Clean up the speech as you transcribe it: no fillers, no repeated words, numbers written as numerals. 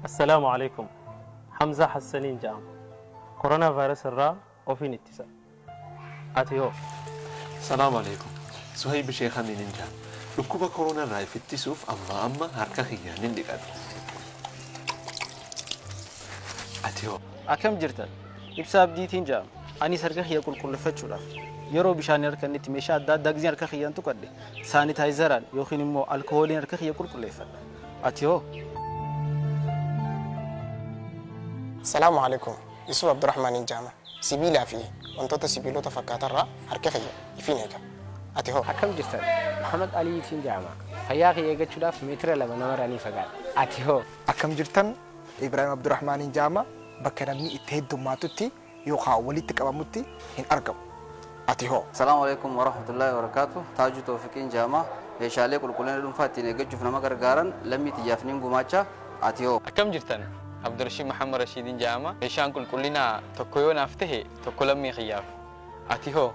Assalaamu alaikum. Hamzaa Hassaniin jedhama. Koronaa vaayirasii irraa ofiin ittisa. Ati hoo? Salaamu alaikum. Suhayb Sheekh Amiinin jedhama. Dhukkuba koronaa irraa of ittisuuf amma amma harka kiyyaan hin dhiqadhu. Ati hoo? Akkam jirtan? Ibsaa Abdiitiin jedhama. Anis harka kiyya qulqulleeffachuudhaaf yeroo bishaan harkannetti meeshaa adda addaa giseen harka kiyyaan tuqadhe saanitaayizaraan yookiin immoo alkohooliin harka kiyya qulqulleeffadha. Ati hoo? Salaamu alaikum. Yusuf Abdurrahmaaniin jedhama. Sibiilaa fi wantoota sibiilota fakkaatarraa harka kiyya ifiin eega. Ati hoo? Akkam jirtan? Muhammad Aliitiin jedhama. Fayyaa kiyya eeggachuudhaaf meetira 2 namarraa ni fagaadha. Ati hoo? Akkam jirtan? Ibraahim Abdurrahmaaniin jedhama. Bakka namni itti heddummaatutti yookaan walitti qabamutti hin argamu. Ati hoo? Salaamu alaikum warahmatullahi wabarakatuh. Taajuu Toofiqiin jedhama. Meeshaalee qulqullina dhuunfaa ittiin eeggachuuf nama gargaaran lammii xiyyaaf niin gumaacha. Ati hoo? Akkam jirtan? Abdurrashiid Muhammad Rashiidiin jedhama. Meeshaan qulqullinaa tokko yoo naaf tahe tokko lammii xiyyaaf. Ati hoo?